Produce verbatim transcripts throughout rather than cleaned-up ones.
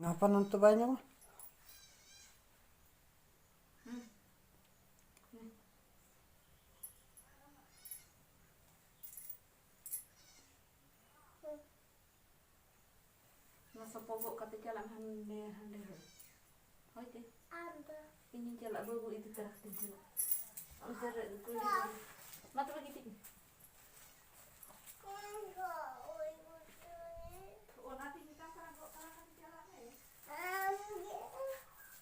ᱜᱟᱯᱟ ᱱᱚᱱᱛᱮ ᱵᱟᱭ ᱧᱟᱢᱟ᱾ ᱚᱱᱟ ᱥᱚᱯᱚᱜ ᱜᱚᱜ ᱠᱟᱛᱮ ᱪᱟᱞᱟᱜ ᱢᱮ ᱦᱟᱸᱰᱮ, ᱦᱟᱸᱰᱮ ᱦᱚᱸ᱾ ᱦᱳᱭ ᱛᱮ᱾ ᱟᱨ ᱫᱚ ᱤᱧᱤᱧ ᱪᱟᱞᱟᱜ, ᱵᱟᱹᱵᱩ ᱤᱫᱤ ᱛᱚᱨᱟ ᱠᱟᱛᱮᱧ ᱪᱟᱞᱟᱜ᱾ ᱚᱱᱛᱮ ᱨᱮ ᱠᱩᱞᱤ ᱠᱚᱢ᱾ ᱢᱟ ᱛᱚᱵᱮ ᱜᱤᱛᱤᱡ ᱢᱮ᱾ ᱤᱧ ᱫᱚ ᱳᱭ ᱵᱚᱞᱛᱮ ᱚᱱᱟᱛᱮᱧ ᱢᱮᱛᱟᱢ ᱠᱟᱱᱟ, ᱜᱚᱜ ᱛᱚᱨᱟ ᱠᱟᱛᱮ ᱪᱟᱞᱟᱜ ᱢᱮ᱾ ᱟᱢ ᱜᱮ᱾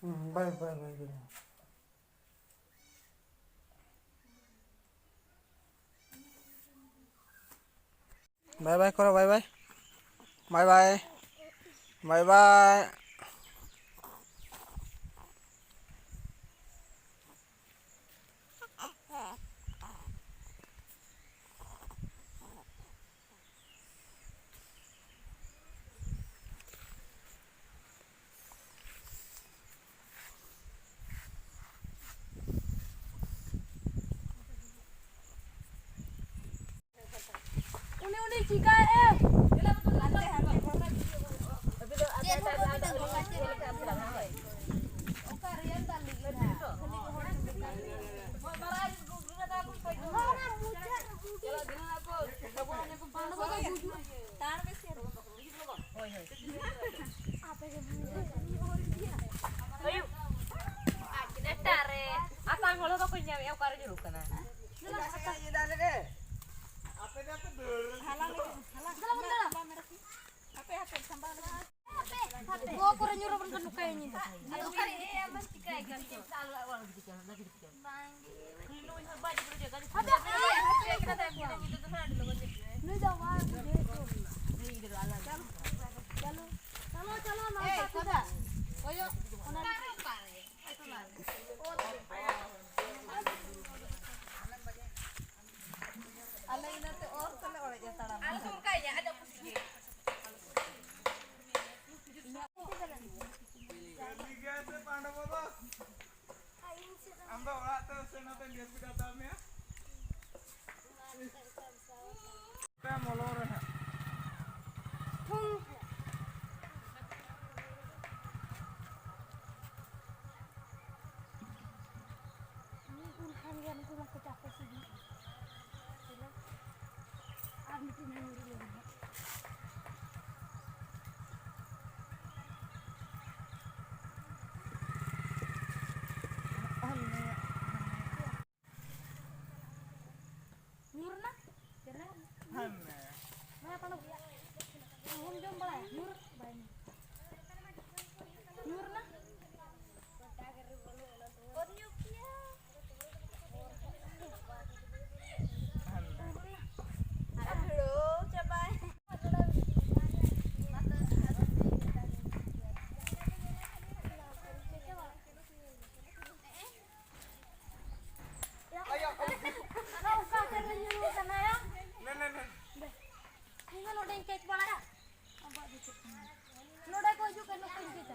ᱦᱩᱸ, ᱵᱟᱭ, ᱵᱟᱭ, ᱵᱟᱭ, ᱵᱟᱭ᱾ ᱵᱟᱭ ᱵᱟᱭ ᱠᱚᱨᱚ, ᱵᱟᱭ ᱵᱟᱭ᱾ ᱵᱟᱭ ᱵᱟᱭ᱾ ᱵᱟᱭ ᱵᱟᱭ᱾ ᱩᱱᱤ, ᱩᱱᱤ ᱪᱤᱠᱟᱹᱭᱮᱫ ᱮ? ᱪᱮᱫ ᱦᱚᱸ ᱵᱟᱹᱧ ᱢᱮᱛᱟᱢ ᱠᱟᱱᱟ᱾ ᱚᱠᱟ ᱨᱮᱭᱟᱜ ᱫᱟᱜ ᱞᱤᱸᱜᱤᱱᱟ? ᱠᱷᱟᱹᱞᱤ ᱜᱮ ᱦᱚᱲ ᱠᱚ ᱢᱮᱛᱟᱜ ᱠᱟᱱᱟ᱾ ᱛᱟᱲ ᱵᱮᱥᱤ ᱟᱨᱚ᱾ ᱟᱹᱭᱩᱵ᱾ ᱟᱨ ᱛᱤᱱᱟᱹᱜ ᱴᱟ ᱨᱮ? ᱟᱛᱟᱝ ᱦᱚᱲ ᱦᱚᱸ ᱵᱟᱠᱚ ᱧᱟᱢᱮᱫᱼᱟ, ᱚᱠᱟᱨᱮ ᱧᱩᱨᱩᱜ ᱠᱟᱱᱟ? ᱦᱟᱞᱟᱝ ᱞᱮ, ᱦᱟᱞᱟᱝ᱾ ᱦᱟᱯᱮ, ᱦᱟᱯᱮ, ᱥᱟᱢᱵᱟᱣ ᱞᱮ᱾ ᱵᱚᱦᱚᱜ ᱠᱚᱨᱮ ᱧᱩᱨ ᱟᱵᱚᱱ ᱠᱷᱟᱱ ᱱᱚᱝᱠᱟᱭᱟ ᱧᱤᱫᱟᱹ᱾ ᱟᱫᱚ ᱚᱠᱟᱨᱮ ᱦᱮᱡ ᱟᱢ ᱪᱤᱠᱟᱹᱭ ᱠᱟᱱ ᱪᱚ? ᱵᱟᱝ ᱜᱮ᱾ ᱱᱩᱭ ᱫᱚ ᱵᱟᱭ ᱵᱩᱡᱷᱟᱹᱣ ᱪᱚ᱾ ᱪᱚᱞᱚ, ᱪᱚᱞᱚ, ᱱᱚᱣᱟ ᱠᱚᱭᱚᱜ, ᱚᱱᱟ ᱟᱞᱮ ᱤᱱᱟᱹᱛᱮ ᱚᱨ ᱛᱮᱞᱮ ᱚᱲᱮᱡ ᱦᱟᱛᱟᱲᱟ᱾ ᱟᱞᱮ ᱫᱚ ᱚᱱᱠᱟ ᱜᱮ, ᱟᱡᱟᱜ ᱠᱩᱥᱤ ᱜᱮ᱾ ᱟᱢ ᱫᱚ ᱚᱲᱟᱜ ᱛᱮ ᱥᱮᱱ ᱠᱟᱛᱮ ᱡᱟᱹᱯᱤᱫ ᱦᱟᱛᱟᱲ ᱢᱮ᱾ ᱯᱮ ᱢᱚᱞᱚᱝ ᱨᱮ ᱦᱟᱸᱜ᱾ ᱛᱷᱩᱝ᱾ ᱡᱚᱢ ᱵᱟᱲᱟᱭᱟ? ᱧᱩᱨ ᱵᱟᱭ ᱧᱩᱨ᱾ ᱧᱩᱨ ᱱᱟ᱾ ᱟᱨ ᱦᱩᱲᱩ ᱪᱟᱵᱟᱭ᱾ ᱚᱠᱟ ᱥᱮᱫ ᱨᱮ ᱧᱩᱨᱩ ᱠᱟᱱᱟ? ᱱᱮ, ᱱᱮ, ᱱᱮ᱾ ᱤᱧ ᱫᱚ ᱱᱚᱰᱮᱧ ᱠᱮᱪ ᱵᱟᱲᱟᱭᱟ᱾ ᱟᱵᱚᱣᱟᱜ ᱫᱚ ᱪᱮᱫ ᱠᱟᱱᱟ? ᱱᱚᱰᱮ ᱠᱚ ᱦᱤᱡᱩᱜ ᱠᱟᱱᱟ, ᱱᱚᱝᱠᱟᱧ ᱠᱮᱪᱟ᱾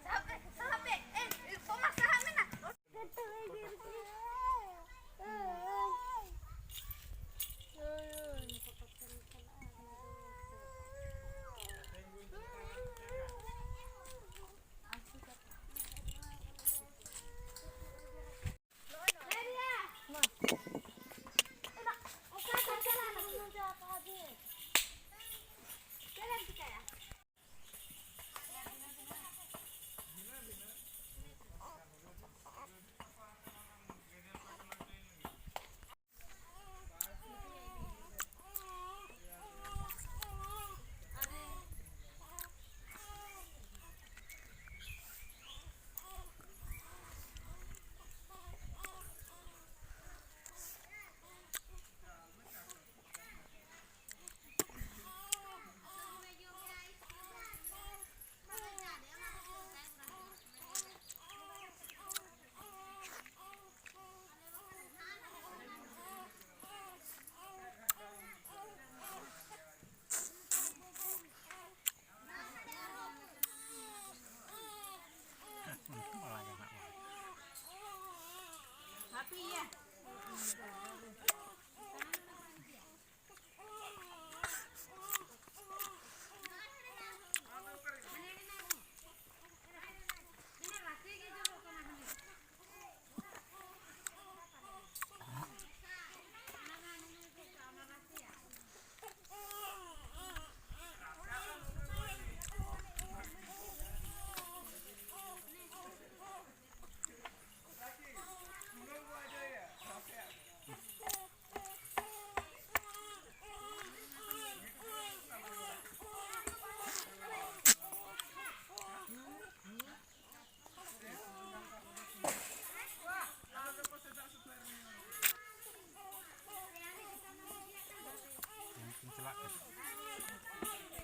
ᱥᱟᱦᱟᱜ ᱯᱮ, ᱥᱟᱦᱟᱜ ᱯᱮ᱾ ᱮ, ᱵᱚᱢᱟ ᱥᱟᱦᱟᱜ ᱢᱮ ᱱᱟ᱾